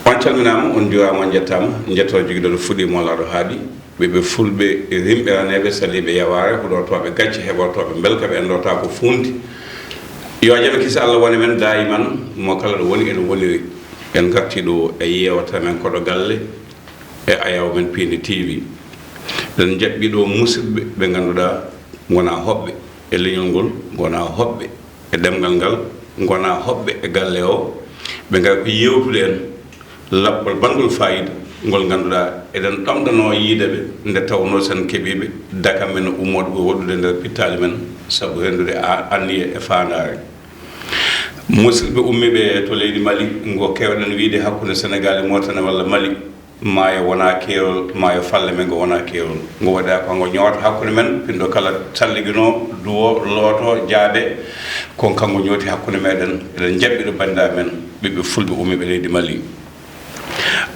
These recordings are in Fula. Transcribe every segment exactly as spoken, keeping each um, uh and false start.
On calminaama, on njuuraama, on njettaama. Njetto jogiiɗo ɗo fuɗɗii mo laaɗo haaɗi. Ɓiɓɓe fulɓe rimɓe raneeɓe saliiɓe yawaare, huɗortooɓe gacce, heɓortooɓe mbelka, ɓe enndortaako fuundi. Yo jam e kisa Allah wone men daayiman, mo kala ɗo woni ene woniri. En ngartii ɗo e yeewtere men Koɗo Galle e ayaawo men Piindi T V. Eɗen njaɓɓii ɗo musidɓe ɓe ngannduɗaa ngonaa hoɓɓe e leñol ngol, ngonaa hoɓɓe e ɗemngal ngal, ngonaa hoɓɓe e galle o. Ɓe ngari ko yeewtude en laɓɓol banngol faayiida ngol ngannduɗaa eɗen ɗamɗanoo yiide ɓe, nde tawnoo sen keɓiiɓe daka men ummooɗo ɓuri woɗɗude nder pittaali men sabu renndude a-, anniye e faandaare. Musidɓe ummiiɓe to leydi Mali, ngo keewɗen wiyde hakkunde Senegaal e Moritani walla Mali, maayo wonaa keerol, maayo falle men ngo wonaa keerol. Ngo waɗaa ko ngo ñoowata hakkunde men, pinɗo kala salliginoo, duwoo, lootoo, jaabee. Ko kanko ñooti hakkunde meɗen, eɗen njaɓɓi ɗo banndiraaɓe men, ɓiɓɓe fulɓe ummiiɓe leydi Mali.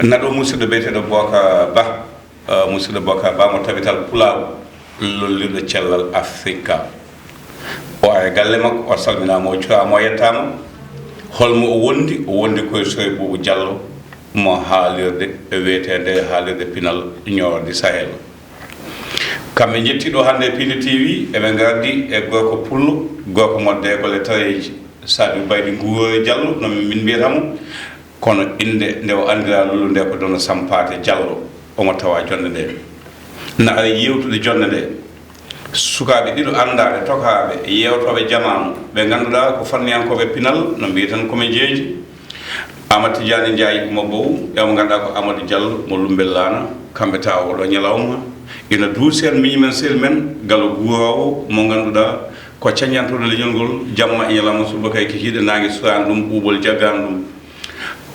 Naɗo musidɗo biyeteeɗo Boka Ba, eh, musidɗo Boka Ba mo Tabital Pulaagu, lollirɗo cellal Afrika. O ari galle makko, o salminaama, o juuraama, o yettaama. Holmo o wondi? O wondi koye Soye Buubu Jallo, mo haalirde wiyeteende haalirde pinal Ñooro di Sahel. Kamɓe njettii ɗo hannde e Piindi T V, eɓe ngardi e gorko pullo, gorko mo deegole tareeji, Saliou Baydi Nguurooyo Jallo, no min mbiyata mo. Kono innde nde o anndiraa lullu nde ko Dono Sampaate Jallo, omo tawaa jonnde nde. Na ari yeewtude jonnde nde. Sukaaɓe ɗiɗo anndaaɓe, tokaaɓe, yeewtooɓe jamaanu, ɓe ngannduɗaa ko fanniyankooɓe pinal, no mbiyaten comédien ji, Amadou Tidiane Ndiaye mo Bow, e mo ngannduɗaa ko Amadou Diallo mo Lummbel Laana, kamɓe tawa oɗo ñalawma ina duusi en miñi men sel men, galo guuroowo mo ngannduɗaa ko cañantooɗo leñol ngol, jamma e ñalawma, suba kay kikiiɗe, naange suraani ɗum, ɓuuɓol jaggaani ɗum.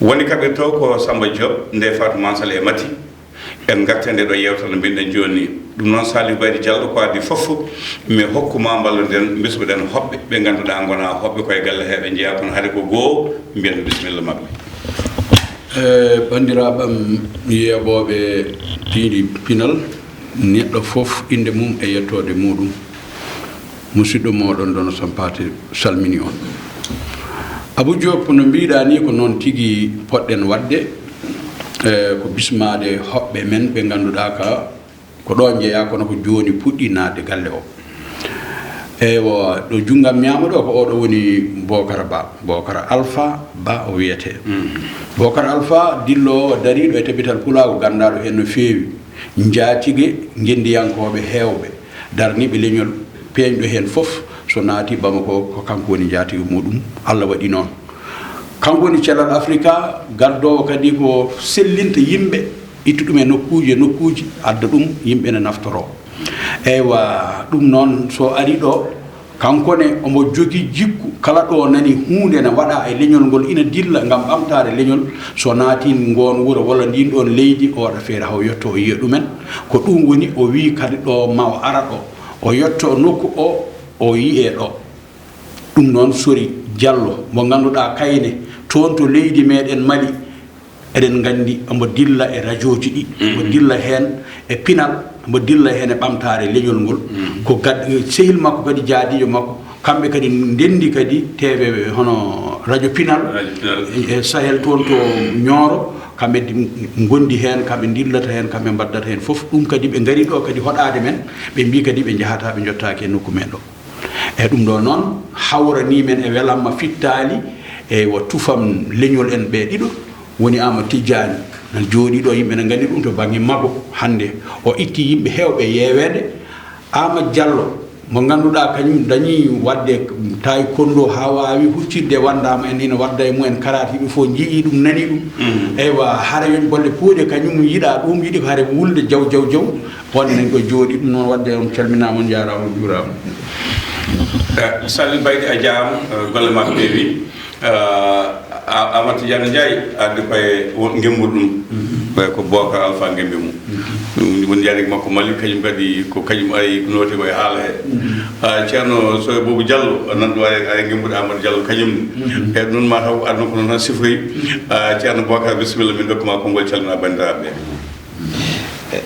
Woni kaɓirtoo ko Samba Diop, Ndeye Fatou Mansal e Mati. En ngartii nde ɗo yeewtere no mbinɗen jooni. Ɗum noon, Saliou Baydi Jallo, ko adii fof, mi hokku ma mballoden, mbismoɗen hoɓɓe ɓe ngannduɗaa ngonaa hoɓɓe koye galle he, ɓe njeyaa kono hade ko goo, mbiyen bisimilla maɓɓe. E, banndiraaɓe am yeeɓooɓe Piindi Pinal, neɗɗo fof innde mum e yettoode muɗum. Musidɗo mooɗon Dono Sampaate salmini on. Abou Diop, no mbiɗaa ni, ko noon tigi poɗɗen waɗde, e, ko bismaade hoɓɓe men ɓe ngannduɗaa ka, ko ɗo njeyaa, kono ko jooni puɗɗi naatde galle o. Eywa, ɗo junngam ñaamo ɗo, ko oɗo woni Bokara Ba, Bokara Alpha Ba o wiyetee. Mm. Bokara Alpha, dillo o dariiɗo e Tabital Pulaagu, ganndaaɗo heen no feewi. Njaatige ngenndiyankooɓe heewɓe, darniiɓe leñol, peeñɗo heen fof, so naati Bamako, ko kanko woni njaatige muɗum. Allah waɗi noon. Kanko woni cellal Afrika, gardoowo kadi ko sellinta yimɓe, ittu ɗum e nokkuuji e nokkuuji, adda ɗum, yimɓe ne naftoroo. Eywa, ɗum noon, so ari ɗo, kanko ne, omo jogii jikku, kala ɗo nani huunde ne waɗaa e leñol ngol ina dilla ngam ɓamtaare leñol, so naatii ngoon wuro walla ndiin ɗoon leydi, o waɗa feere haa o yetto, o yiya ɗumen. Ko ɗum woni, o wii kadi ɗo ma o ara ɗo, o yetto nokku o, o yiyee ɗo. Ɗum noon, Sori Jallo, mo ngannduɗaa kayne, toon to leydi meɗen Mali, eɗen nganndi omo dilla e rajooji ɗi, omo dilla heen e pinal, omo dilla heen e ɓamtaare leñol ngol. Ko gad-, sehil makko kadi, jaadiijo makko, kamɓe kadi ndenndi kadi T V hono Radio Pinal, Radio Pinal. E Sahel toon to Ñooro, kamɓe di-, ngondi heen, kamɓe ndillata heen, kamɓe mbaddata heen fof. Ɗum kadi ɓe ngari ɗo kadi hoɗaade men, ɓe mbii kadi ɓe njahataa, ɓe njottaaki e nokku men ɗo. E ɗum ɗo noon hawranii men e welamma fittaali e wo tufam leñol en ɓe ɗiɗo, woni Amadou Tidiani, na jooɗii ɗo, yimɓe na nganndi ɗum to bannge mago hannde. O itti yimɓe heewɓe yeeweede. Amadou Diallo, mo ngannduɗaa kañum dañii waɗde taekwondo haa waawi huccitde, wanndaama en ina wadda e mumen karaate, yimɓe fof njiyii ɗum, nanii ɗum. Mm. Eywa, hara yoñ bolle puuɗe, kañum yiɗaa ɗum, yiɗi ko hare wulde jaw, jaw, jaw. Wonde nen ko jooɗi ɗum noon, waɗde on calminaama, on njaaraama, on njuuraama. Eh, Saliou Baydi, a jaaraama, eh, golle maa peewi. Eh, A-, Amadou Tidiane Ndiaye addi koye wo-, ngemmbuɗo ɗum. Mhm. Koye ko Bokar Alpha ngembi mo. Mhm. Ɗum woni jaarnike makko Mali, kañum kadi ko kañum ari nooti koye haala he. Mhm. Ah, Ceerno Soye Boubou Diallo, nan ɗo ari, ari ngemmbuɗo Amadou Diallo kañum ne. Mhm. E ɗum ma taw ko aduna ko noon tan sifoyi. Mhm. Ah, Ceerno Bokar, bisimilla, min ndokku ma konngol, calmina banndiraaɓe ɓe. E,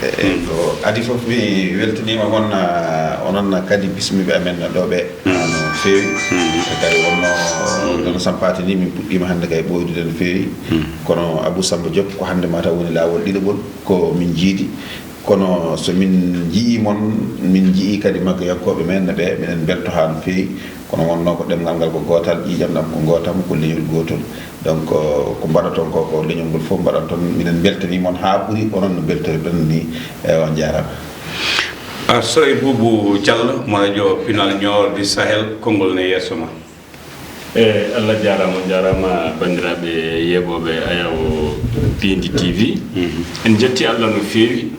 e, e, ko adii fof, mi weltaniima on, ah, onon kadi bismiiɓe amen ɗo ɓe. Mm. Ano, Feewi. E kadi wonno ɗon sampaati ni, min puɗɗiima hannde kay ɓooydude no feewi. Kono Abou Samba Diop, ko hannde mataw woni laawol ɗiɗaɓol ko min njiidi. Kono so min njiyii mon, min njiyii kadi makko yankooɓe men ɓe, minen mbelto haa no feewi. Kono wonno ko ɗemngal ngal ko gootal, ƴiiƴam ɗam ko ngootam, ko leñol gootol. Donc, ko mbaɗaton ko, ko leñol ngol fof mbaɗanton. Minen mbeltanii mon haa ɓuri onon no mbeltoriɗon ni. Ewa, on njaaraama. A soy Boubou Diallo, mo radio Pinal Nioro du Sahel, konngol ne yeeso ma. E, Allah jaaraama, on jaaraama banndiraaɓe yeeɓooɓe Ayawo Pindi T V. En njetti Allah no feewi,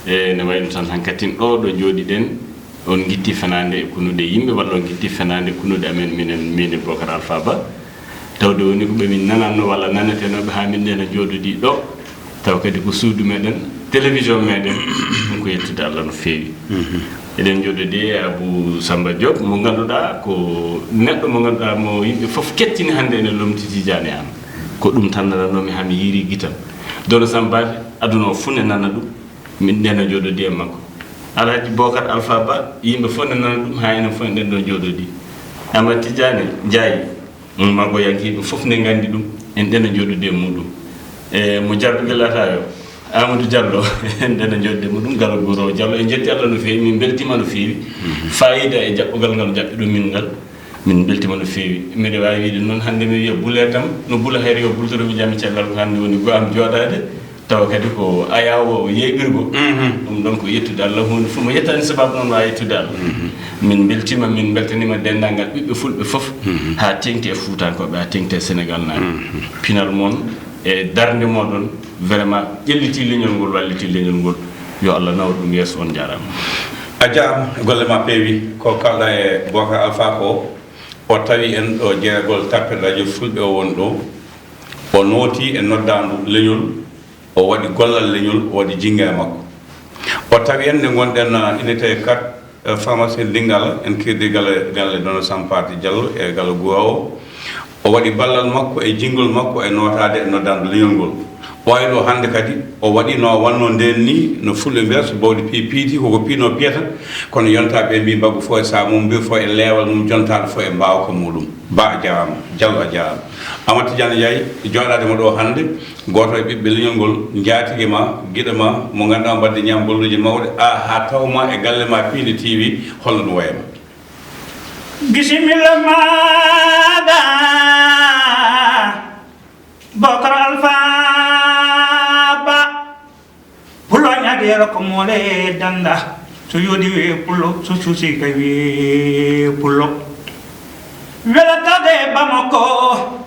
e, ne wayno tan hankatin ɗo, ɗo njooɗiɗen, on ngitti fenaande e kunuɗe yimɓe, walla on ngitti fenaande kunuɗe amen minen, minen Bocar Alpha Ba. Tawde woni ko ɓe min nanatno walla nanatenooɓe haa min nena njooɗodii ɗo. Taw kadi ko suudu meɗen, télévision meɗen, ɗum ko yettude Allah no feewi. Eɗen njooɗodii e Abou Samba Diop, mo ngannduɗaa ko neɗɗo mo ngannduɗaa mo yimɓe fof kettini hannde ene lomti Tijaani Aan. Ko ɗum tan nanatnoomi haa mi yiiri gitam. Dono Samba, aduna o fof ne nana ɗum, min nena njooɗodii e makko. Alhaji Bocar Alpha Ba, yimɓe fof ne nana ɗum, haa enen fof eɗen ɗo njooɗodii. Amma Tijaani Njaay, Magoyankeeɓe fof ne nganndi ɗum, en ɗena njooɗude e muɗum. E mo Jardugue Latayo, Amadou Diallo, en ɗena njooɗude e muɗum, Galo Guro Diallo, en njetti Allah no feewi, min mbeltiima no feewi. Faayiida e jaɓɓugal ngal jaɓɓiɗon min ngal, min mbeltiima no feewi. Miɗo waawi wiide noon, hannde mi wiya bulee kam, no bula hayre yo bultoro mi jami caggal ko hannde woni go am jooɗaade. Tawa kadi ko ayaawo yeeɓirgo. Ɗum ɗon ko yettude Allah, huunde fof mo yettaani sababu noon waawi yettude Allah. Min mbeltiima, min mbeltaniima denndaangal ɓiɓɓe fulɓe fof, haa teeŋti e Fuutankooɓe, haa teeŋti e Senegaal naaɓe. Pinal mon e darnde mooɗon, vraiment, ƴellitii leñol ngol, wallitii leñol ngol. Yo Allah nawor ɗum yeeso, on njaaraama. A jaaraama, golle ma peewi. Ko kalɗa e Bocar Alpha ko, o tawi en ɗo jeeragol tappet radio fulɓe o won ɗo. O nooti e noddaandu leñol, o waɗi gollal leñol, o waɗi jinnga e makko. O tawi en nde ngonɗen, uh, unité quatre, uh, pharmacie Lingala, en kirdi galle, galle Dono Sampaati Diallo e galle Guwa o. O waɗi ballal makko e jinngol makko e nootaade e noddaandu leñol ngol. O ari ɗo hannde kadi, o waɗi no wannoo ndeen ni, no fulɓe mbiyata, so bawɗi pii piiti, koko piinoo piyata, kono yontaa ɓe mbii mbaggu fof e saamum, mbii fof e leewal mum, jontaaɗo fof e mbaawka muɗum. Ba a jaaraama, Diallo a jaaraama. Amadou Tidiane Ndiaye, jooɗaade mo ɗo hannde, gooto e ɓiɓɓe leñol ngol, njaatige ma, giɗo ma, mo ngannduɗaa mbaɗde ñaam golluuje mawɗe, a haa taw ma e galle ma Piindi T V, holno ɗum wayi ma? Bisimilla maaɗa, Bocar Alpha Ba. Pullo ñaageero ko moole dannda. So yooɗi wiyee pullo, so suusii kay wiyee pullo. Welataade Bamako,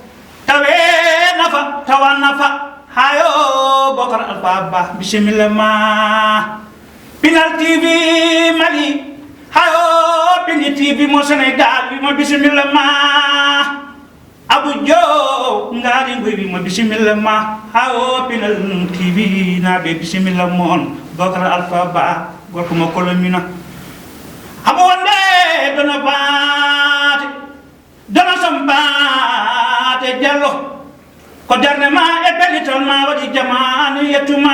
tawee nafa, tawa nafa. Hayo, Bocar Alpha Ba, bisimilla ma. Pinal T V Mali, hayo, Pindi T V mo Senegaal, wi ma bisimilla ma. Abou Diop, ngaari ngoy, wi ma bisimilla ma. Hayo, Pinal T V naaɓe, bisimilla mon. Bocar Alpha Ba, gorko mo Kolomina. Amo wonde Dono Baate. Dono Sampaate Diallo, ko darnde ma e pellital ma waɗi jamaanu yettuma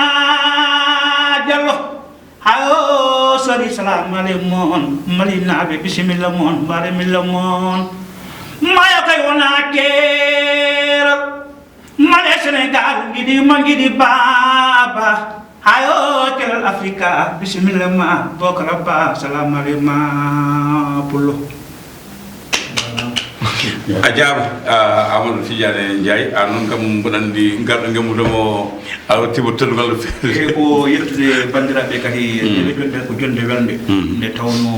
Diallo. Hayo sori, salamu aleykum on, Malinaaɓe, bisimilla mon, mbaare milla mon. Maayo kay wona keerol. Mali e Senegaal ngiɗi ma, ngiɗi baaba. Hayo kelal Afrika, bisimilla ma, Bocar Ba, salamu aleykum ma, pullo. A jaaraama, a, Amadou Tidiane Ndiaye, a noon kam mboɗo anndi ngarɗo ngemmude mo, a tibo teddugal no feewi. E ko yettude banndiraaɓe kadi, mm, nde ɓe jonde ko jonde welnde. Mm. Nde tawno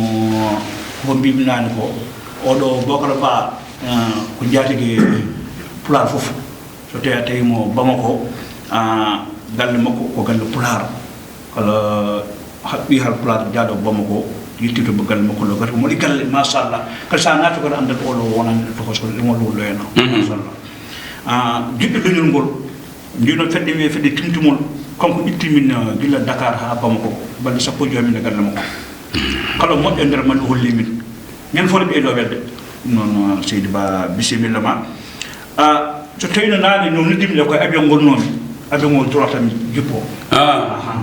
ko mbimi naane ko, oɗo Bocar Ba, eh, ko njaatige Pulaar fof. So tawii a tawii mo Bamako, a, galle makko ko galle Pulaar. Kala ha-, ɓii Haalpulaar jaaɗo Bamako, yettii to galle makko ɗo, gati ko moɗi galle, machallah. Kadi so a naati kadi anndat oɗo wonani ɗo tokoso, ɗum o ɗum ɗo heno. Mhm. Machallah. A, jiɗɗo leñol ngol, ndino fedde wiyee fedde Timtimol, kanko itti min, a, gilla Dakar haa Bamako, balɗe sappo e joy min e galle makko. Kala moƴƴo nder men o holli min. Min fof ne ɓeydo welde. Ɗum noon, seydi Ba, bisimilla ma. A, so tawino naane no noddimi nde koye avion ngol noon, avion ngol droit tan mi jippo. Ah. Aha.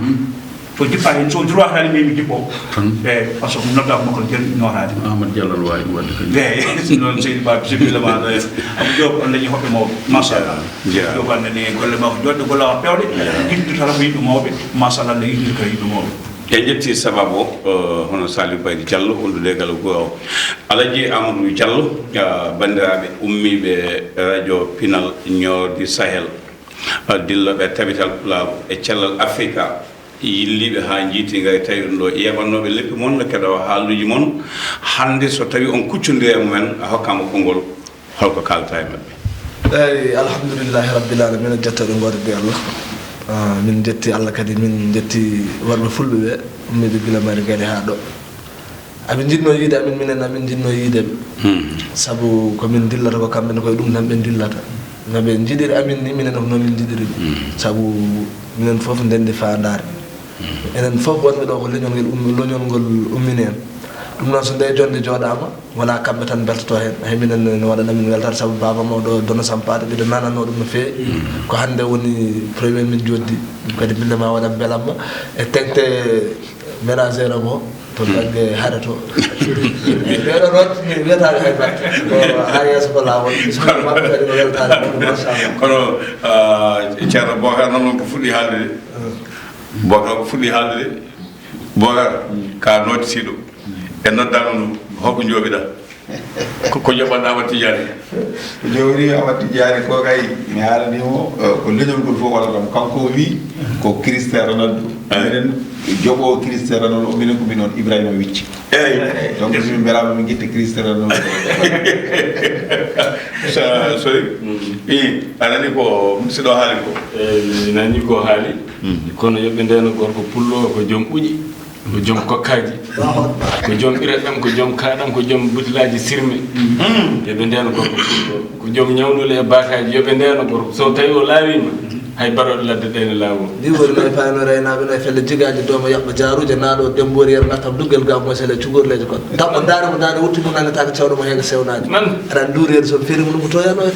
Ko jippa heen, so droit haali mi mi jippo. Tan. Eeyi, par ce que noddaako makko jen nootaade. Amadou Diallo no waawi ɗum waɗde kañum. Eeyi, noon seydi Ba, bisimilla ma ɗo. Amadou Diop, on dañi hoɓɓe mawɓe. Machallah. Jeyaa. Diop annani golle makko joɗɗe golle makko pewɗe. Jeyaa. Yiɗde tan ko yimɓe mawɓe. Machallah, nde yiɗde ko yimɓe mawɓe. En njetti sababu o, hono Salim Baydi Diallo, wondude e galle goo o. Alaji Amadou Diallo, ah, banndiraaɓe ummiiɓe radio Pinal Ñoodi Sahel, ah, dillooɓe e tabital Pulaagu e cellal Afrika, yilliiɓe haa njiitii, ngari tawi ɗum ɗo, yeɓannooɓe leppi mon, keɗoo haaluuji mon. Hannde so tawi on kuccondiri e mumen, a hokkaama konngol, holko kaalata e maɓɓe? Eeyi, alhamdulillahi rabbil alamina, jettooɗe ngoodee e Allah. Ah, min njetti Allah kadi, min njetti worɓe fulɓe ɓe, ummiiɓe gila Mali ngari haa ɗo. Amin njiɗno yiide amin, minen amin njiɗno yiide ɓe. Hmm. Sabu ko min ndillata ko kamɓe ne, koye ɗum tan ɓe ndillata. No ɓe njiɗiri amin ni, minen fof no min njiɗiri ɓe. Hmm. Sabu minen fof ndenndi faandaare. Hmm. Enen fof wonɓe ɗo ko leñol ngel ummi, leñol ngol ummini en. Ɗum noon so nde jonnde jooɗaama, wonaa kamɓe tan mbeltoto heen. Hay minen ne, ne waɗana min weltaare sabu baaba mawɗo Dono Sampaate, mbiɗo nananoo ɗum no feewi. Hmm. Ko hannde woni premier min jooɗdi. Kadi minen ma waɗa mbelamma. E teŋte ménagère am o to bannge hare to. Eyi, ɓeɗo noon mi wiyataake hay batte. Ko haa yeeso ko laawol. Kono maɓɓe kadi ko weltaare, machallah. Kono, ah, Ceerno Bocar noon ko fuɗɗi haalde de. Bocar ko fuɗɗi haalde de. Bocar, ka nootitiiɗo. E noddaango ndu, holko njooɓiɗaa? Ko, ko jaɓɓanɗaa Amadou Tidiane? Ko jowri Amadou Tidiane ko kay, mi haalani mo, eh, ko leñol ngol fof walla ɗum. Kanko o wi ko Cristiano Ronaldo. Eyi. Minen joɓo Cristiano Ronaldo, minen ko min on Ibrahima Wicci. Eyi. Eyi, donc min mbelaama min ngitta Cristiano Ronaldo. Sa-, sorry. Mm. I, a nani ko musiɗɗo haali ko? Eyi, mi nani ko haali. Mm. Kono yo ɓe ndeno gorko pullo ko joom ɓuƴi. Ko joom kokkaaji, ko joom ɓireɗam, ko joom kaaɗam, ko joom butilaaji sirme. Yo ɓe ndeeno gorko pullo. Ko joom ñawnule e baakaaji, yo ɓe ndeeno gorko. So tawi o laawiima, hay barooɗe ladde ɗe ne laawoo. Ndi woni noy payno reynaaɓe noy felle jigaaji dooma yaɓɓa jaaruuje naaɗo dembori yer ɓattam duggel gam mo sele cugorleeji kon. Taɓɓo ndaare mo ndaare wutti mo nanetaake cewɗo mo heega sewnaani. Nan. Aɗa anndi nduuri yeeso feeri mo ɗum ko toyano en.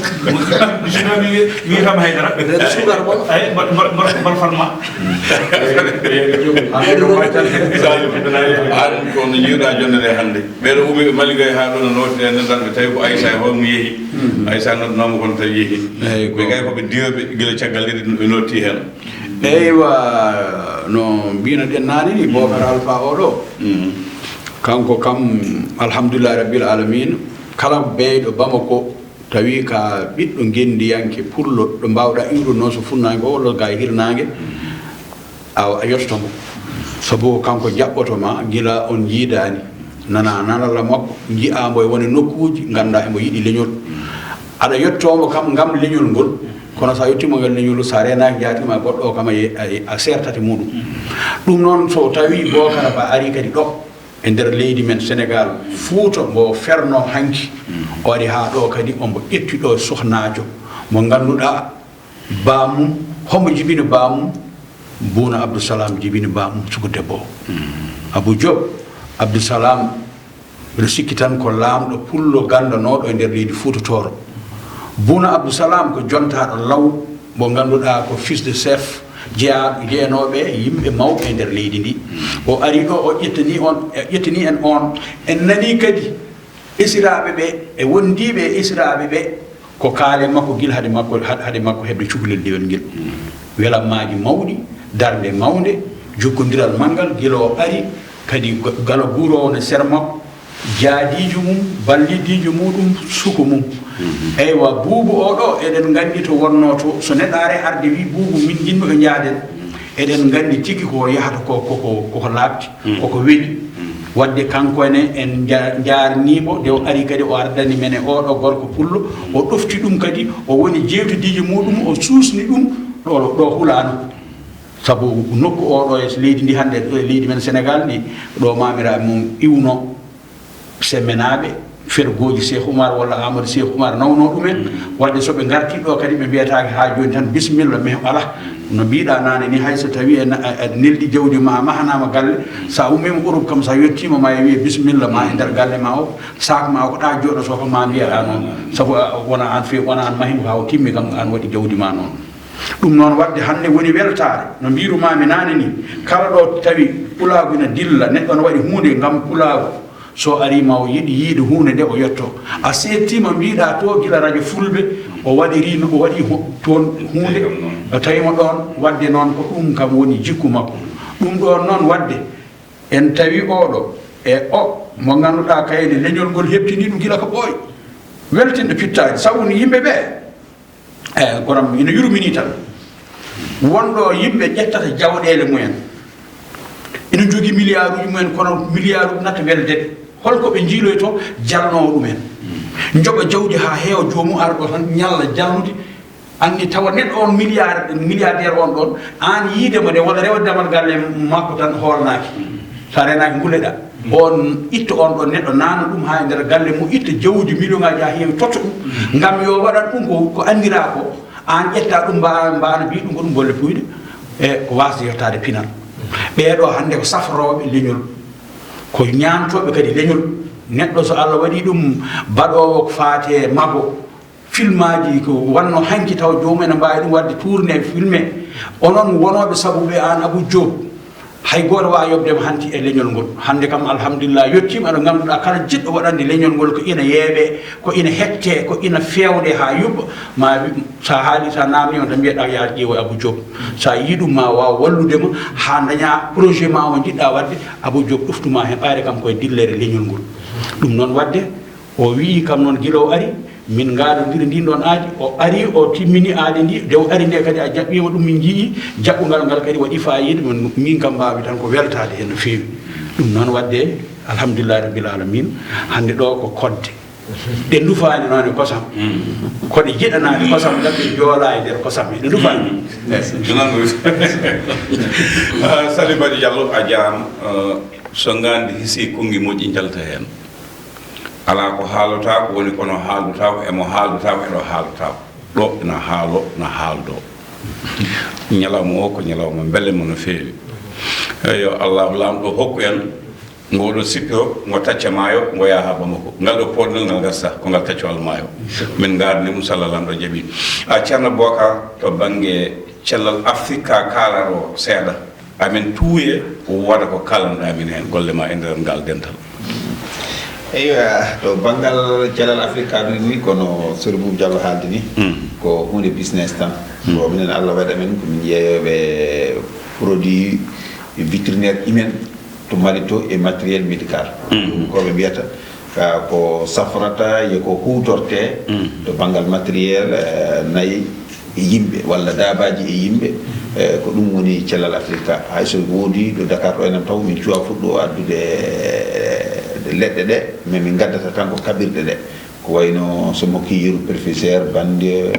Sino mi wi-, wiyatama haydara. Reeɗo sugar mo. Ay, mbar, mbar, mbar, mbar farma. Salim, an ko no njiiruɗaa jonnde nde hannde? Ɓeɗo ummi ɓe Mali gay haa ɗo no nootide e noddanɓe, tawi ko Aïssa e hoore mum yehi. Hmm. Aïssa noddanoo mo kono tawi yehi. Eyi, ɓe gay ko ɓe diwɓe gila caggal leydi ɓe notti heen. Eywa, no mbino ɗen naane ni, Bocar Alpha oɗo. Hmm. Kanko kam, alhamdulillahi rabbil alamin, kala beyɗo Bamako, tawi ka ɓiɗɗo ngenndiyanke pullo ɗo mbaawɗaa iwrude noon so funnaange o walla ga e hirnaange, awa a yottoto mo. Sabu ko kanko jaɓɓoto ma gila on njiidaani, nana nanalla makko, nji'aa mbo e wone nokkuuji, nganndaa emo yiɗi leñol. Aɗa yotto mo kam ngam leñol ngol, kono so a yottii mo ngam leñol, so a reenaaki, njaatima e goɗɗo o kam a ye-, a, a seertat e muuɗum. Ɗum noon, so tawi Bocar Ba arii kadi ɗo, e nder leydi men Senegaal, Fuuta, mbo fernoo hanki, o ari haa ɗo kadi, ombo ƴetti ɗo sohnaajo mo ngannduɗaa, baamum, hombo jibini baamum? Buuna Abdou Salam jibini baamum, suku debbo o. Abou Diop, Abdou Salam, mbiɗo sikki tan ko laamɗo pullo ganndanooɗo e nder leydi Fuuta Tooro. Buuna Abdou Salam ko jontaaɗo law, mo ngannduɗaa ko fils de chef, jeyaa-, jeyanooɓe yimɓe mawɓe e nder leydi ndi. O ari ɗo, o ƴettani on, ƴettani en on. En nani kadi esiraaɓe ɓe, e wondiiɓe e esiraaɓe ɓe, ko kaalen makko gila hade makko, had-, hade makko heɓde cukalel dewel ngel. Welammaaji mawɗi, darnde mawnde, jokkondiral manngal, gila o ari, kadi ga-, gala guuroowo ne sera makko, jaadiijo mum, ballidiijo muɗum, suko mum. Mhm. Eywa, Buubu o ɗo, eɗen nganndi to wonnoo to, so neɗɗo are arde wi, "Buubu, min njiɗmi ko njaaden." Mhm. Eɗen nganndi tigi ko yahata ko, koko, koko laaɓti, mhm, koko weli. Mhm. Wadde kanko ne, en nja-, njaarnii mo, nde o ari kadi o ardani men e oo ɗo gorko pullo, o ɗofti ɗum kadi, o woni jeewtidiijo muɗum, o suusni ɗum ɗo, ɗo hulaano. Sabu nokku o ɗo e leydi ndi hannde, ɗo e leydi men Senegaal ndi, ɗo maamiraaɓe mum iwno. Semmenaaɓe, fergooji Cheikh Oumar walla Amadou Cheikh Oumar nawno ɗumen, mm, wadde so ɓe ngarti ɗo kadi ɓe mbiyataake haa jooni tan, "Bisimilla, mais alaa." Mm. No mbiɗa naane ni, hay so tawi en, a, a neldi jawdi ma, a mahanaama galle, mm, sa ummiima Europe kam, sa yettiima ma e wiye, "Bisimilla, ma e nder galle ma o, sac ma o ko ɗa jooɗoto kam, ma mbiyaɗa noon." Mm. Sabu a, wona an feewi, wona an mahimo haa o timmi kam, an waɗi jawdi ma noon. Ɗum noon waɗde hannde woni weltaare, no mbiirumaami naane nii, kala ɗo tawi pulaagu ina dilla, neɗɗo no waɗi huunde ngam pulaagu, so arii ma o yiɗ yiide huunde nde o yetto. A seettiima mbiiɗaa to gila rajo fulɓe, o waɗirii no, o waɗii ho-, toon huunde, o tawi mo ɗoon, waɗde noon ko ɗum kam woni jikku makko. Ɗum ɗoon noon waɗde, en tawi oɗo e o mo ngannduɗaa kayne leñol ngol heɓtini ɗum gila ko ɓooy. Weltinɗo pittaali, sabu ni yimɓe ɓee, eyi, kono ina yurmini tan. Wonɗo yimɓe ƴettata jawɗeele mumen, ina jogii miliyaaruuji mumen, kono miliyaaruuji nata welde ɓe. Holko ɓe njiiloyto jalnoowo ɗumen? Njoɓa jawdi haa heewa, joomum ara ɗo tan ñalla jalnude. Anni tawa neɗɗo on milliard, milliardaire on ɗon, aan yiide mo de walla rewde damal galle makko tan hoolnaaki. So a renaaki nguleɗaa. On itta on ɗon neɗɗo, naana ɗum haa e nder galle mum, itta jawdi million ngaaji haa heewi, totta ɗum. Ngam yo waɗan ɗum ko, ko anndiraa ko, aan ƴetta ɗum, mba-, mbaana mbiy ɗum ko ɗum bolle puyɗe, e ko waasde yottaade pinal. Ɓee ɗoo hannde ko safrooɓe leñol, ko ñaantooɓe kadi leñol. Neɗɗo so Allah waɗii ɗum baɗoowo ko faati e mago, filmaaji ko wanno hanki taw joomum ene mbaawi ɗum waɗde tourné, filmé. Onon wonooɓe sabu ɓe, aan Abou Diop, hay gooto waawa yoɓde mo hanti e leñol ngol. Hannde kam, alhamdulillah, yettiima ɗo ngannduɗaa kala jiɗɗo waɗande leñol ngol ko ina yeeɓee, ko ina hettee, ko ina feewde haa yuɓɓa. Ma wi-, so a haalii, so a naamnii on tan mbiyeɗaa, "Yaa ƴeewo Abou Diop." So a yii ɗum, ma waaw wallude mo haa ndañaa projet ma o njiɗɗaa waɗde, Abou Diop ɗoftu ma heen, ɓayde kam koye dillere leñol ngol. Ɗum noon waɗde, o wii kam noon gila o ari, min ngaadondiri ndin ɗon aadi, o ari, o timmini aadi ndi, nde o ari nde kadi a jaɓɓiima ɗum, min njii jaɓɓungal ngal kadi waɗi faayiida, min, min kam mbaawmi tan ko weltaade heen no feewi. Ɗum noon waɗde, alhamdulillahi rabbil alamin, hannde ɗo ko kodde. Ɗe ndufaani noon e kosam. Ko ɗe jiɗanaani kosam, ngam ɗe njoolaa e nder kosam. Ɗe ndufaani. Eyi. Jonan ko ah, Sali Badi Diallo, a jaaraama. Ah, so ngaandi hisi, konngi moƴƴi njalta heen. Alaa ko haalotaako woni, kono haaldotaako, e mo haaldotaako, e ɗo haaldotaako. Ɗo ina haalo, ina haaldo. Ñalawma o ko ñalawma mbelema no feewi. Eyo, Allah Laamɗo hokku en ngo ɗo sippiro, ngo tacca maayo, ngo yaha haa Bamako. Ngal ɗo poɗngal ngal gasta, ko ngal tacco Allah maayo. Min ngarni ɗum, so Allah Laamɗo jaɓi. A Ceerno Bocar, to bannge cellal Afrika, kaalaa ɗo seeɗa. Amin tuuye, wooda ko kaalanɗaa min heen, golle ma e nder ngal dental. Eywa, to banngal cellal Afrika ɗum ni, kono Sori Boubou Diallo haaldi ni, mm, ko huunde business tan. Mm. Ko minen Allah waɗi amen ko min yeeyooɓe produit vétérinaire humain to Mali to e matériel médical. Mm. Ɗum ko ɓe mbiyata ka ko safrata e ko huutortee, mm, to banngal matériel, eh, nayi e yimɓe walla daabaaji e yimɓe, eh, ko ɗum woni cellal Afrika. Hay so woodi ɗo Dakar ɗo enen taw min cuwa fuɗɗo addude, eh, leɗɗe ɗe, mais min ngaddata tan ko kaɓirɗe ɗe. Ko wayno so mokki yeru, perfusaire, bande,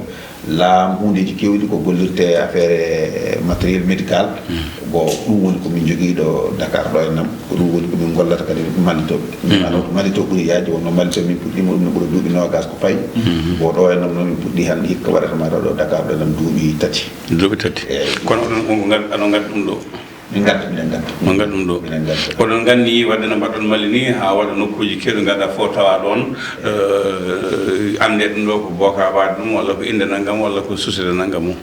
laam, huundeeji keewɗi ko gollirte e affaire, eh, matériel médical. Mm. Bon, ɗum woni ko min njogii ɗo Dakar ɗo e nam. Ko ɗum woni ko min gollata kadi Mali to. Mm. Ano Mali to ɓuri yaajde, wonno Mali to min puɗɗiima ɗum no ɓura duuɓi noogas ko fayi. Mm. Bon, ɗo e nam noon min puɗɗii hannde hikka waɗata mataw ɗo Dakar ɗo e nam duuɓi tati. Duuɓi tati. Eeyi. Kono onon on ko ngar-, ano ngaddi ɗum ɗo? Min ngaddi, minen ngaddi. Mo ngaddi ɗum ɗo. Minen ngaddi. Oɗon nganndi waɗde no mbaɗɗon Mali ni, haa waɗa nokkuuji keewɗi, ngaɗa fof tawa ɗoon, eh, annde ɗum ɗo ko Bocar waɗi ɗum, walla ko innde nanngam, walla ko société nanngam o.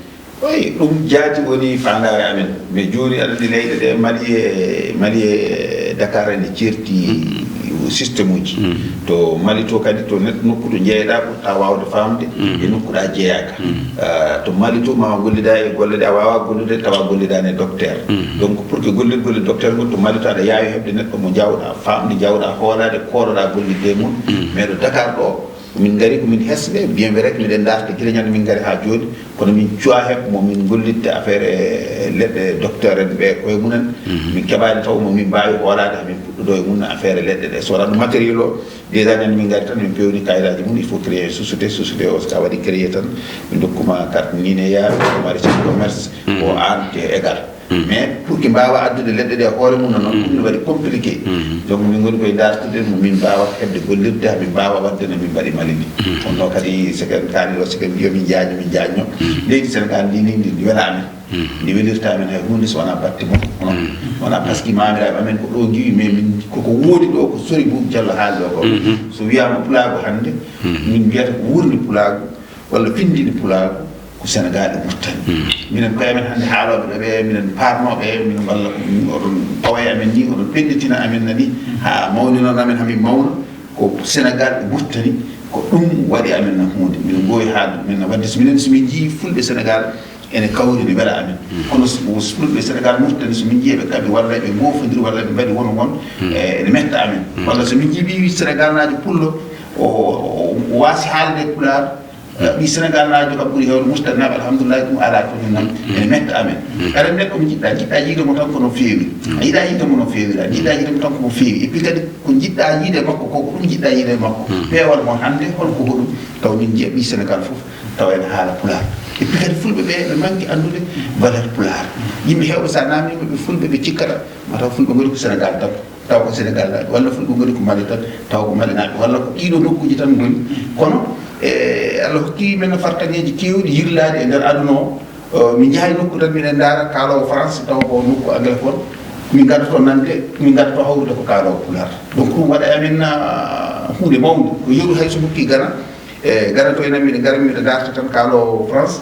Oyi, ɗum jaati woni faandaare amen. Mais jooni aɗa anndi leyɗe ɗe, Mali e, Mali e Dakar ene ceerti, mm, système uji. Mm. To Mali to kadi, to neɗɗo nokku to jeyeɗaa, ɓurɗaa waawde faamde, mm, e nokku ɗa jeyaaka. Mm. Ah, to Mali to ma a gollidaa e golle ɗe a waawaa gollude, tawa gollidaani e docteur. Mm. Donc, pour que gollirgol e docteur ngol to Mali to aɗa yaawi heɓde neɗɗo mo njaawɗaa faamde, njaawɗaa hoolaade, kooloɗaa gollidde e mum. Mm. Mais ɗo Dakar ɗo, min ngari ko min hesɓe, bien vrai que miɗen ndaarde gila ñande min ngari haa jooni, kono min cuwaa heɓ mo min gollitta affaire e leɗɗe docteur en ɓe koye mumen. Mhm. Min keɓaani taw mo min mbaawi hoolaade haa min puɗɗodoo e mum affaire e leɗɗe ɗe. So wonaa ɗum matériel o, déjà ñande min ngari tan min pewni kaayitaaji mum, il faut créer société, société o so ka waɗi créé tan, min ndokkuma carte NINEA, min ndokkuma registre de commerce, mhm, o aan te égal. Mm. Mais pour que mbaawa addude leɗɗe ɗe hoore mum noon, mm, ɗum ne waɗi compliqué. Mm. Donc min ngoni koye dartude mo min mbaawa heɓde gollirde, haa min mbaawa waɗde no min mbaɗi Mali ni. Mm. Kono noon kadi, so ken kaali ɗo, so ken mbiyo min njaajno, min njaajno. Mm. Leydi Sénégal ndi ni, ndi, ndi wela amen. Mm. Ndi welirta amen hay huunde so wonaa batte mum. Mm. Wonaa par ce que maamiraaɓe amen ko ɗo ngiwi, mais min koko woodi ɗo, ko Sori Boubou Diallo haali ɗo ko. Mm-hmm. So wiyaama pulaagu hannde, mm-hmm, min mbiyata ko wuurni pulaagu, walla findini pulaagu, Ko Senegaal e Mauritanie. Minen koye amen hannde haalooɓe ɗo ɓe, minen paarnooɓe, minen walla oɗon pawa e amen ni, oɗon pennditina amen nani, haa mawninon amen, haa min mawna. Ko Senegaal e Mauritanie, ko ɗum waɗi amen na huunde. Minen ngoowi haalde, min na waɗde, so minen, so min njii fulɓe Senegaal ene kawri, ne wela amen. Kono so, so fulɓe Senegaal, Mauritanie, so min njii ɓe kaɓi, walla ɓe ngoofondiri, walla ɓe mbaɗi won won, e, ene metta amen. Walla so min njii ɓii Senegaal naajo pullo, o, o, o waasi haalde pulaar, ɓii Senegaal naajo kam ɓuri heewde Mauritanie naaɓe, alhamdulillahi, ɗum alaa toon, min noon ene metta amen. Aɗa neɗɗo mo njiɗɗaa, njiɗɗaa yiide mo tan ko no feewi. A yiɗaa yiide mo no feewi, a yiɗaa yiide mo tan ko mo feewi. Et puis kadi ko njiɗɗaa yiide makko ko, ko ɗum njiɗɗaa yiide makko. Peewal mon hannde, hol ko hoɗum? Taw min njiya ɓii Senegaal fof, taw ene haala pulaar. Et puis kadi fulɓe ɓe ɓe manki anndude valeur pulaar. Yimɓe heewɓe, so a naamniima ɓe fulɓe, ɓe cikkata ma taw fulɓe ngoni ko Senegaal tan, taw ko Senegaal naaɓe, walla fulɓe ngoni ko Mali tan, taw ko Mali naaɓe, walla ko ɗiɗo nokkuuji tan ngoni. Kono, e, Allah hokki men fartaŋŋeeji keewɗi yirlaaɗi e nder aduna o. Eh, min njahay nokku tan, miɗen ndaara kaaloowo France, taw ko nokku anglophone. Min ngaddoto nande, min ngaddoto hawrude ko kaaloowo pulaar. Donc ɗum waɗa e amen, ah, huunde mawnde. Ko yeru hay so hokki Gana, e, Gana to enen, miɗen ngara, miɗen ndarta tan kaaloowo France.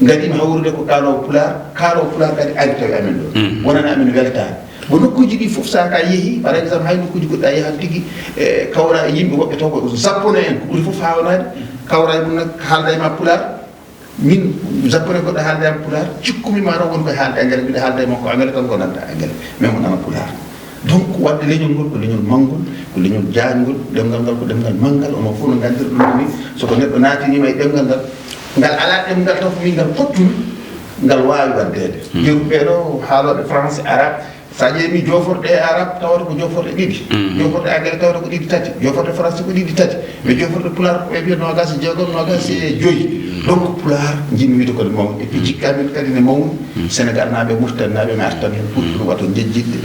Ngadiima hawrude ko kaaloowo pulaar, kaaloowo pulaar kadi ari tawi amen ɗo. Wonana amen weltaare. Ko nokkuuji ɗi fof, so a ka yehi, par exemple, hay nokkuuji goɗɗi a yahan tigi, e, kawra e yimɓe woɓɓe taw ko japonais en, ko ɓuri fof haawanaade, kawra e mum nak haalda e ma pulaar. Min, japonais goɗɗo haalda e am pulaar, cikkumi ma taw won koye haalde angale, mbiɗa haalda e makko angale tan ko nanta angale, mais mo nana pulaar. Donc, waɗde leñol ngol ko leñol manngol, ko leñol jaajngol, ɗemngal ngal ko ɗemngal manngal, onon fof no nganndir ɗum ni, so ko neɗɗo naatiniima e ɗemngal ngal, ngal alaa ɗemngal taw ko min ngal pottumi, ngal waawi waɗdeede. Yeru ɓee ɗo haalooɓe français, arabe, so a ƴeewi jooforɗe e arabe tawata ko jooforɗe ɗiɗi, jooforɗe angale tawata ko ɗiɗi tati, jooforɗe français ko ɗiɗi tati, mais jooforɗe pulaar ko ɓe mbiya noogaas e jeegom, noogaas e joyi. Donc pulaar njiɗmi wiide ko ne mawni, et puis jikka min kadi ne mawni. Senegaal naaɓe, Mauritanie naaɓe, mi artan heen pour ɗum waɗa njejjitde.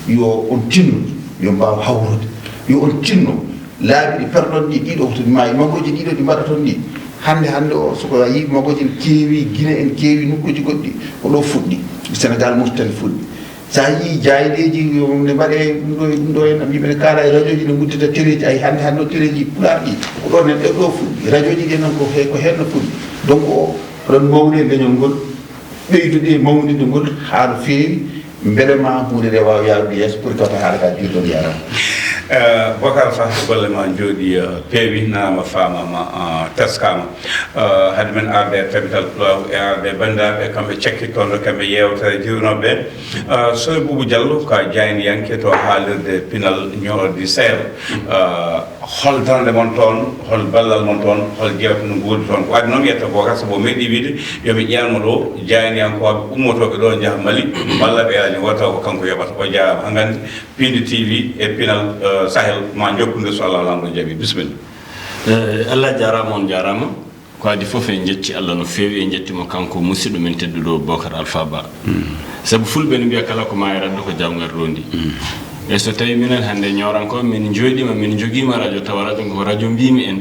Yo on tinno, yo mbaaw hawrude, yo on tinno laabi ɗi perɗon ɗi, ɗiɗo to maayi, magooji ɗiɗo ɗi mbaɗaton ɗi. Hannde, hannde o, so ko a yii magooji ne keewi, Gine en keewi, nokkuuji goɗɗi, ko ɗo fuɗɗi. Senegaal, Mauritanie fuɗɗi. So a yii jaayndeeji, yo ne mbaɗe ɗum ɗo, ɗum ɗo en, yimɓe ne kaala e rajooji, ne nguddita teleeji, ay hannde, hannde o teleeji pulaar ɗi, ko ɗon en ɗo fuɗɗi. Rajooji ɗi noon ko he, ko heen no fuɗɗi. Donc o, oɗon mawni e leñol ngol, ɓeydude e mawninde ngol haa no feewi, mbele ma huunde nde waawa yahrude yeeso, pour que wata haala ka juutno. Njaaraama. Eh, Bocar Sah, golle ma njooɗi, eh, peewi, nanaama, faamaama, eh, teskaama. Eh, hade men arde e tabital pulaagu e arde e banndiraaɓe, kamɓe cakkittoonde, kamɓe yeewtere jirnooɓe ɓe. Eh, Soy Buubu Jallo, ko a jaayndiyanke to haalirde pinal Ñooro di Sahel. Eh, Hol darnde mon toon, hol ballal mon toon, hol jeewte no ngoodi toon? Ko adii noon mi yetta Bocar, sabu o meeɗii wiide yo mi ƴeewan mo ɗo jaayndiyankooɓe ummotooɓe ɗo njaha Mali, mballa ɓe rajo ngo taw ko kanko yoɓata. O jaaraama haa nganndi, Pindi T V e Pinal, eh, Sahel, ma njokkondir so Allah Laamɗo jaɓii. Bisimilla. Eh, Allah jaaraama, on jaaraama. Ko adii fof, en njetti Allah no feewi, en njetti mo kanko musidɗo men tedduɗo Bocar Alpha Ba. Sabu fulɓe no mbiya kala ko maayi raddo ko jaawngal rondi. E so tawi minen hannde Ñoorankooɓe, min njooɗiima, min njogiima radio, tawa radio ngo ko radio mbiimi en.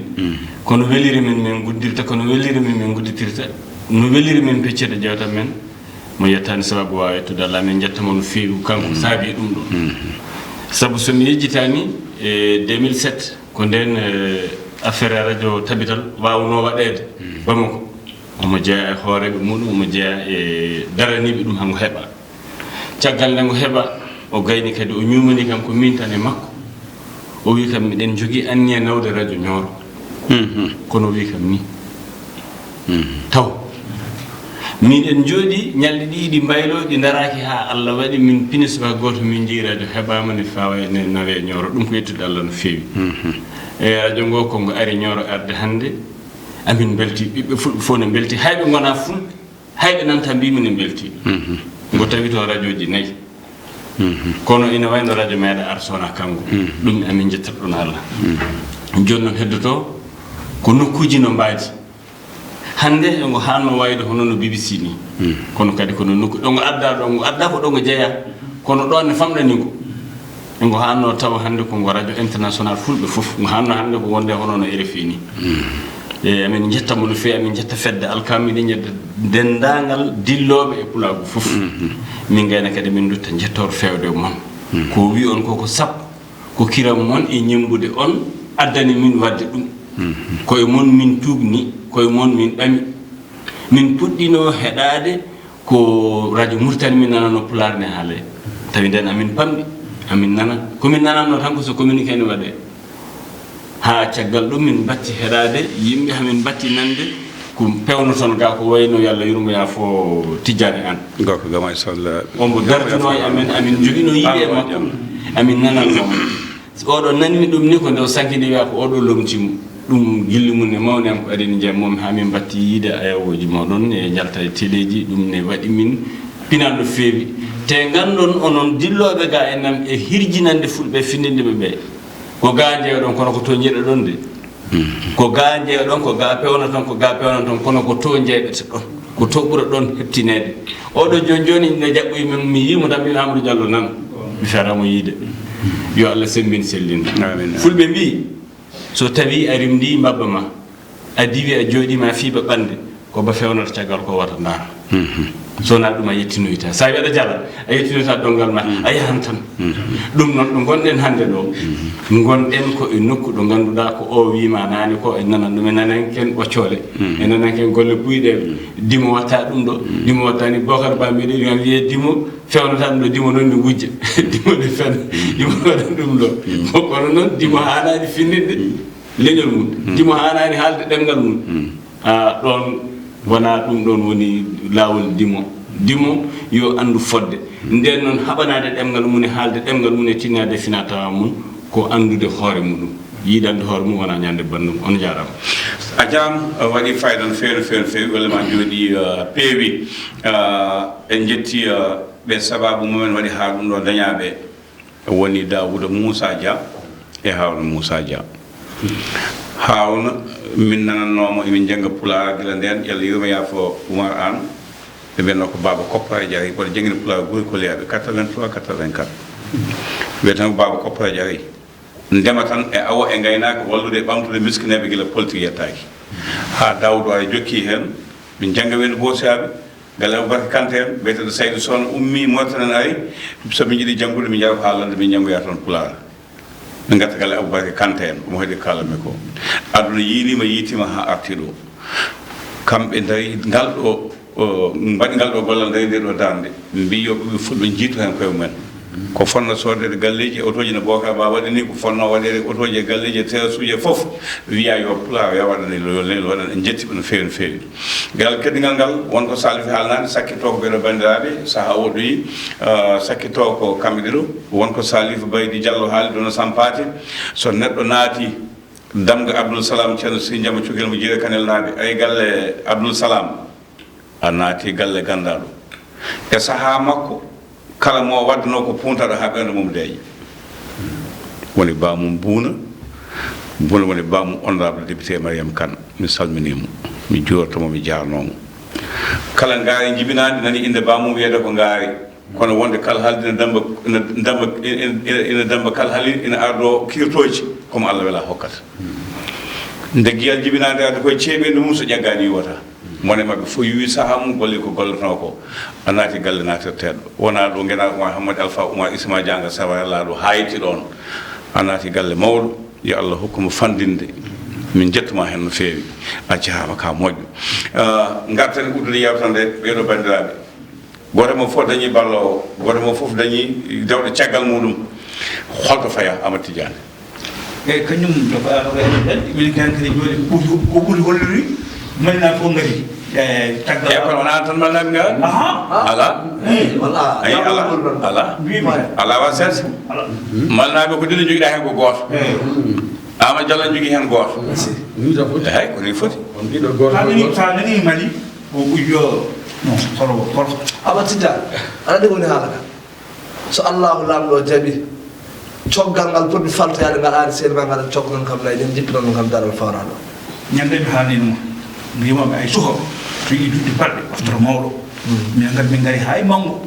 Kono weliri min, min nguddirta, kono weliri min, min ngudditirta. No weliri min peccirde jeewtam men, mo yettaani sababu waawa yettude Allah, min njetta mo no feewi, kanko saabi ɗum ɗo. Sabu so mi yejjitaani, e deux mille sept, ko ndeen, eh, affaire radio Tabital waawnoo waɗeede Bamako. Omo jeyaa e hooreeɓe muɗum, omo jeyaa e daraniiɓe ɗum, hango heɓa. Caggal nde ngo heɓa, o gayni kadi, o ñuumani kam ko min tan e makko. O wi kam, miɗen njogii anniya nawde radio Ñooro. Kono o wi kam ni. Taw miɗen njooɗi ñalɗi ɗiɗi mbayloo, ɗi ndaraaki haa Allah waɗi min pini subaka gooto, min njeyi radio heɓaama, ne fawa, ne nawe Ñooro. Ɗum ko yettude Allah no feewi. E radio ngo, ko ngo ari Ñooro arde hannde, amin mbelti, ɓiɓɓe fulɓe fof ne mbelti, hay ɓe ngonaa fulɓe, hay ɓe nanta mbiimi ne mbelti. Ngo tawi toon radioji nayi. Kono ina wayno radio meeɗa ar sona kanko. Ɗum amin njettat ɗum Allah. Jooni noon heddoto ko nokkuuji no mbaadi. Hannde ngo haanno wayde hono no B B C ni. Kono kadi ko no nokku ɗo ngo adda, ɗo ngo adda ko ɗo ngo jeeya. Kono ɗo ne famɗani ngo. Ngo haanno tawa hannde ko ngo radio international fulɓe fof. Ngo haanno hannde ko wonde hono no R F I ni. E amin njetta mo no feewi, amin njetta fedde alkaami ɗi, njetta denndaangal dillooɓe e pulaagu fof. Min ngayna kadi min ndutta njettoor feewde mon. Ko wi on ko, ko sappo, ko kiram mon e ñemmbude on addani min waɗde ɗum. Koye mon min tuugni, koye mon min ɓami. Min puɗɗino heɗaade ko Radio Mauritanie, min nanano Pulaar ne haale. Tawi nden amin pamɗi, amin nana. Ko min nananno tan ko so communiqué ne waɗe. Haa caggal ɗum min batti heɗaade yimɓe, haa min batti nande ko pewno toon ga ko wayno, yo Allah yurmo, yaafo, Tijjaani Aan. Gorko Gamaay Sall. Omo dartino e amin, amin njogino yiide e makko, amin nananno mo. So oɗo nanmi ɗum ni, ko nde o sankini, wiya ko oɗo lomti mo. Ɗum gilli mum ne mawni am, ko adini jam mum, haa min mbatti yiide ayawooji mooɗon e njalta e teleeji, ɗum ne waɗi min pinal no feewi. Te nganndon onon dillooɓe ga e nam e hirjinande Fulɓe, findinde ɓe ɓe. Ko ga njeyoɗon, kono ko to njeɗoɗon de. Ko ga njeyoɗon, ko ga pewnoton, ko ga pewnoton, kono ko to njeɗoton. Ko to ɓuroɗon heɓtineede. Oɗo jooni jooni no jaɓɓoyi min, mi yii mo tan, mbiɗo Amadou Diallo nan. Mi fera mo yiide. Yo Allah semmbin sellin. Amiin. Fulɓe mbii, so tawi a rimndi mbabba ma, a diwi a jooɗiima fii ba ɓannde, ko ba fewnata caggal ko wata ndaara. Mhm. So wonaa ɗum a yettinoyta. So a wiyaɗa jala, a yettinoyta donngal ma, mhm, a yahan tan. Mhm. Ɗum noon ɗo ngonɗen hannde ɗo, mhm, ngonɗen ko e nokku ɗo ngannduɗaa ko o wiima naane ko, en nanan ɗum, en nanan ken ɓoccoole, mhm, en nanan ken golle puyɗe, mhm, dimo watta ɗum ɗo, mhm, dimo watta ni, Bokar Ba mbiɗo wiya wiye dimo, fewnata ɗum ɗo, dimo noon ne wujja, dimo ne fena, mhm, dimo waɗa ɗum ɗo. Mhm. Kono noon dimo haanaani finninde, mhm, leñol mum. Mm. Dimo haanaani haalde ɗemngal mum. Mm. Ah, ɗoon wonaa ɗum ɗoon woni laawol dimo. Dimo yo anndu fodde. Mm. Ndeen noon haɓanaade ɗemngal mum e haalde ɗemngal mum e tinnaade finaa-tawaa mum ko anndude hoore muɗum, yiɗande hoore mum wonaa ñande banndum. On njaaraama. A jaaraama, waɗi fayida no feewi, no feewi, no feewi. Golle ma njooɗi, ah, peewi. Ah, en njetti, ah, ɓe sabaabu mumen waɗi haa ɗum ɗo dañaa ɓe. Woni Daawuda Muusa Dia e Haaruna Muusa Dia. Haaruna, min nanannoo mo, emin njannga Pulaar gila ndeen, Yalla yurmo yaafo Umar Aan, ɓe mbiyatnoo ko Baaba Koppara Jari, mboɗo janngina Pulaar guri ko leyaaɓe quatre-vingt-trois, quatre-vingt-quatre. Wiyetee ko Baaba Koppara Jari. Ndema tan e awo e ngaynaaka, wallude e ɓamtude miskineeɓe gila politik yettaaki. Haa Daawuda Wara jokki heen, min njannga weendu Boosiyaaɓe, Galle Aboubacar Kanté en, biyeteeɗo Saydu Sohna ummii Mauritanie en ari, so min njiɗi janngude, min njara ko haa ladde, min njanngoya toon Pulaar. Min ngarta galle Aboubacar Kanté en, omo heɗi kaalanmi ko. Aduna yiiliima, yiitiima haa arti ɗo. Kamɓe ndarii ngal ɗo, o, mbaɗi ngal ɗo gollal, ndarii nde ɗo darnde. Mbii yo ɓe fulɓe njiitu heen koye mumen. Ko fotnoo soodeede galleeji e otooji no Bocar Ba waɗi ni, ko fotnoo waɗeede otooji e galleeji e terasuuji e fof, wiyaa yo Pulaar yo waɗane, yo leel waɗane, en njetti ɓe no feewi, no feewi. Ngal keddingal ngal, won ko Salif haalnaani, sakkitoo ko ɓeeɗo banndiraaɓe, sahaa woɗɗoyi, ah, sakkitoo ko kamɓe ɗiɗo, won ko Salif Baydi Diallo haali, ɗo no Sampaate, so neɗɗo naati Damga Abdoul Salam, Ceerno Sey Jamma Cukel mo Jiire Kanelnaaɓe, ay galle Abdoul Salam, a naati galle ganndaaɗo. E sahaa makko, kala mo waddunoo ko puuntaɗo haa ɓernde mum deeƴa. Woni baamum Buuna, Buuna woni baamum honorable député Mariam Kane. Mi salminii mo, mi juurto mo, mi jaarnoo mo. Kala ngaari jibinaandi nani innde baamum wiyeede ko ngaari. Kono wonde kala haaldi ina dammba, ina dammba, ina, ina, ina dammba kala haaldi ina ardoo kirtooji, ko mo Allah welaa hokkata. Nde giyal jibinaande arde koye ceeɓeendu mum, so ƴaggaani yuwata. Mone maɓɓe fof yuwi sahaa mum, golli ko gollatnoo ko. A naati galle naatirteeɗo. Wonaa ɗo ngenaa Oumar Hamadi Alpha Oumar Isma Janga Sawara laaɗo haayti ɗoon. A naati galle mawɗo. Yo Allah hokku mo fanndinde. Min njettu ma heen no feewi. A jaaraama ka moƴƴo. Ah, ngarten uddude yeewtere nde ɓeeɗo banndiraaɓe. Gooto mo fof dañi balloowo, gooto mo fof dañi dewɗo caggal muɗum. Holto faya Amadou Tidiane? Eyi, kañum no faya no faya ɗen, min kan kadi jooni ko ɓuri, ko ɓuri hollude, mari na fof ngari, e, caggal. E, kono wonaa tan malnaaɓe ngaari? Aha. Alaa? Eyi, walla. Eyi, alaa. Alaa. Mbimi. Alaa wa sees. Alaa. Malnaaɓe ko ɗiɗo njogiɗaa heen ko gooto. Eyi. Ama Diallo jogii heen gooto. Eyi, ko nii foti. On ɗiɗo gooto. Sa nani, sa nani Mali, ko, ko yo, non, solo, solo. Amadou Tidiane, aɗa andi woni haala ka. So Allahu Laamɗo jaɓi, coggal ngal potmi faltoyaade ngal, aari seen ma ngal, coggal ngal kam nayi, ɗen jippinan ɗum kam daral fawraɗo. Ñande mi haalnino mo, mbiyamo mi ay suka, so yiɗi duɗde balɗe, ɓoftoto mawɗo. Mm. Min ngar-, min ngari haa e manngo.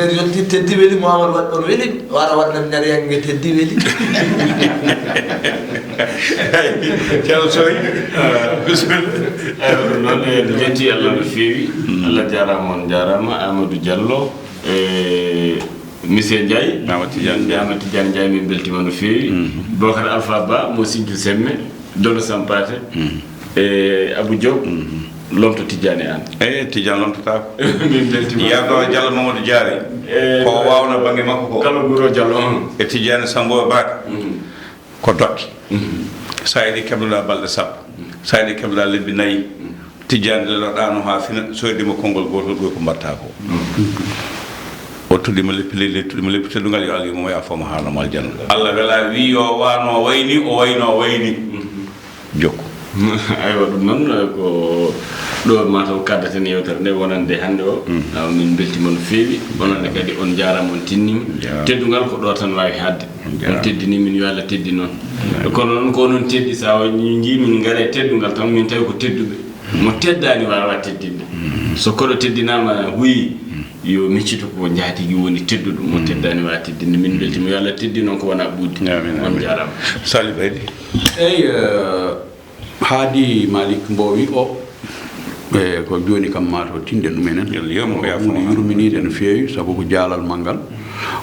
Nder yonti teddi weli, mo Amadou waɗi ɗon weli, wara waɗa nam ñari yange teddi weli. Ceerno Soy, bisimilla. Eywa, ɗum noon, en njetti Allah no feewi. Allah jaaraama, on njaaraama. Amadou Diallo, e Monsieur Ndiaye. Amadou Tidiane Ndiaye. Amadou Tidiane Ndiaye, min mbeltiima no feewi. Bocar Alpha Ba, mo Sinthiou Semme, Dodo Sampaate. E Abou Diop, lomto Tidiane an. E Tidiane lomtotaako. Min mbeltiima. Yado Diallo Mamadou Diarry. E ko o waawno bannge makko ko. Kala Guro Diallo on. E Tidiane Sambo Baka. Ko dokke. So a yiɗi keɓnoɗaa balɗe sappo, so a yiɗi keɓnoɗaa lebbi nayi, Tijjaani leloɗaano haa fina, soyde mo konngol gootol, ɓooy ko mbaɗtaa ko. O tuɗi mo leppi leydi, tuɗi mo leppi teddungal, yo Allah yurmo mo, yaafo mo, haano mo aljanna. Allah wela wi yo wano wayni, o wayno wayni. Jokku. Aywa, ɗum noon, eh, ko Ɗo mataw kaddaten yewtere nde wonande hannde o. Awa, min mbeltima no feewi. Wonande kadi on njaaraama, on tinnima. Teddungal ko ɗo tan waawi haɗde. On teddini min, yo Allah teddin on. Kono noon ko onon teddi, so a njii min ngare teddungal tan, min tawi ko tedduɓe. Mo teddaani waawa teddinde. So koɗo teddinaama huyi, yo miccito ko njaatigi woni tedduɗo. Mo teddaani waawa teddinde. Min mbeltima, yo Allah teddin on ko wona ɓuuɗde. On njaaraama. Sali Baydi. Eyi, eh, Haadi Malik Mbowi o, e ko jooni kam, maa to tinnden ɗum enen. Yo Allah yurmo, ko yaafo huunde mo. Yurminiinde no feewi, sabu ko jaalal manngal.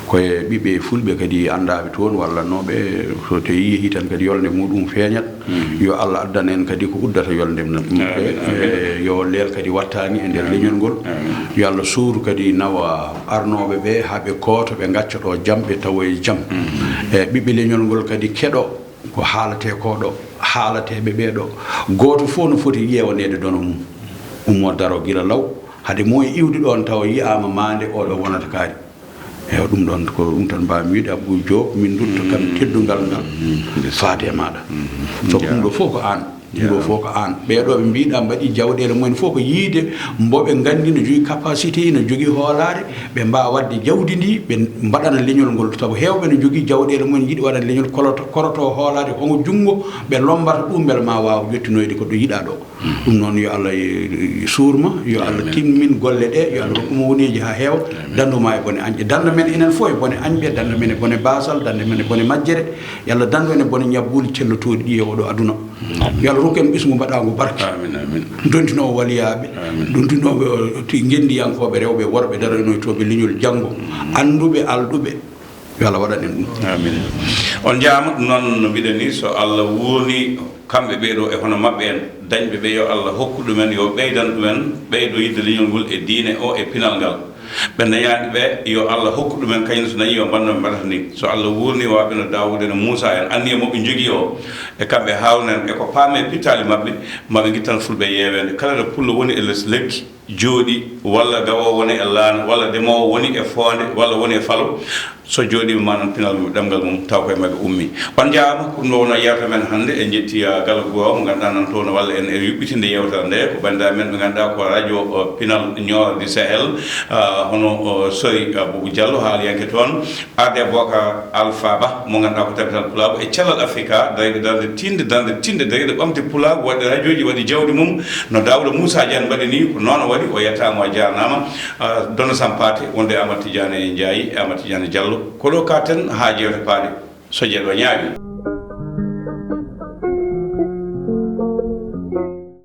Ko e ɓiɓɓe fulɓe kadi anndaaɓe toon, walla nooɓe, so tawii yehii tan kadi yolnde muɗum feeñat. Yo Allah addan en kadi ko uddata yolnde muɗum. Amin, amin. E yo leel kadi wattaani e nder leñol ngol. Amin. Yo Allah suur kadi nawa arnooɓe ɓe, haa ɓe kooto, ɓe ngacca ɗo jam, ɓe tawoya jam. E ɓiɓɓe leñol ngol kadi keɗo ko haaletee ko ɗo, haalateeɓe ɓee ɗo, gooto fof no foti ƴeewaneede dono mum, ummo daro gila law, hade mo e iwde ɗoon tawa yiyaama maande oɗo wonata kaari. Eyo, ɗum ɗoon ko ɗum tan mbaawmi wiyde, Abou Diop, min ndutto kam teddungal ngal faati e maaɗa. Sabu ɗum ɗo fof ko aan. Ɗum ɗo fof ko aan. Ɓee ɗo ɓe mbiɗa mbaɗi jawɗeele mumen fof ko yiide mbo ɓe nganndi no jogii capacité, no jogii hoolaare, ɓe mbaawa waɗde jawdi ndi, ɓe mbaɗana leñol ngol. Sabu heewɓe no jogii jawɗeele mumen, njiɗi waɗana leñol koloto, koroto hoolaare, hongo junngo ɓe lombata ɗum, mbele ma waaw jottinoyde ko ɗo yiɗaa ɗo. Ɗum noon, yo Allah, eh, suur ma, yo Allah timmin golle ɗe, yo Allah rokku mo woneeji haa heewa, dandu ma e bone añɓe. Danda men enen fof e bone añɓe, danda men e bone baasal, danda men e bone majjere. Yo Allah dandu en e bone ñabbuuli cellotooɗi ɗi e oɗo aduna. Yo Allah rokku en ɓesngu mbaɗaangu barke. Amin, amin. Dontinoowo waliyaaɓe, dontinooɓe, o, ti-, ngenndiyankooɓe rewɓe e worɓe, daranoytooɓe leñol janngo, annduɓe, alɗuɓe. Yo Allah waɗan en ɗum. Amin. On njaaraama. Ɗum noon no mbiɗen ni, so Allah wuurni kamɓe ɓee ɗo e hono maɓɓe en, dañɓe ɓe, yo Allah hokku ɗumen, yo ɓeydan ɗumen, ɓeydo yiɗde leñol ngol e diine o e pinal ngal. Ɓe dañaani ɓe, yo Allah hokku ɗumen kañum, so dañi yo mbaɗno ɓe mbaɗata ni. So Allah wuurni waaɓe no Daawuda, no Muusa en, anniya mo ɓe njogii o, e kamɓe haawna en, e ko paame pittaali maɓɓe, ma ɓe ngittan fulɓe yeeweende. Kala ɗo pullo woni e les lekki, jooɗi, walla gawoowo woni e laana, walla demoowo woni e foonde, walla woni e falo, so jooɗiima ma noon pinal mum, ɗemngal mum, taw koye maɓɓe ummi. On njaaraama, ko ɗum ɗo wonno yeewtere men hannde. En njetti, ah, Gallo Gouwa mo ngannduɗaa nan toon walla en e yuɓɓitinde yeewtere nde, ko banndiraaɓe men ɓe ngannduɗaa ko radio, oh, Pinal Nioro du Sahel, ah, hono, oh, Sori, ah, Boubou Diallo, haaliyanke toon. Arde Bocar Alpha Ba, mo ngannduɗaa ko tabital pulaagu e cellal Afrika, dariiɗo darnde tiinde, darnde tiinde, dariiɗo ɓamde pulaagu, waɗi rajooji, waɗi jawdi mum, no Daawuda Muusa Jaan mbaɗi ni, ko noon o waɗi, o yettaama, o jaarnaama. Ah, Dono Sampaate, wonde Amadou Tidiane Ndiaye e Amadou Tidiane Diallo, ko ɗo kaaten haa jeewte paaɗe, so jeeɗo ñaawi.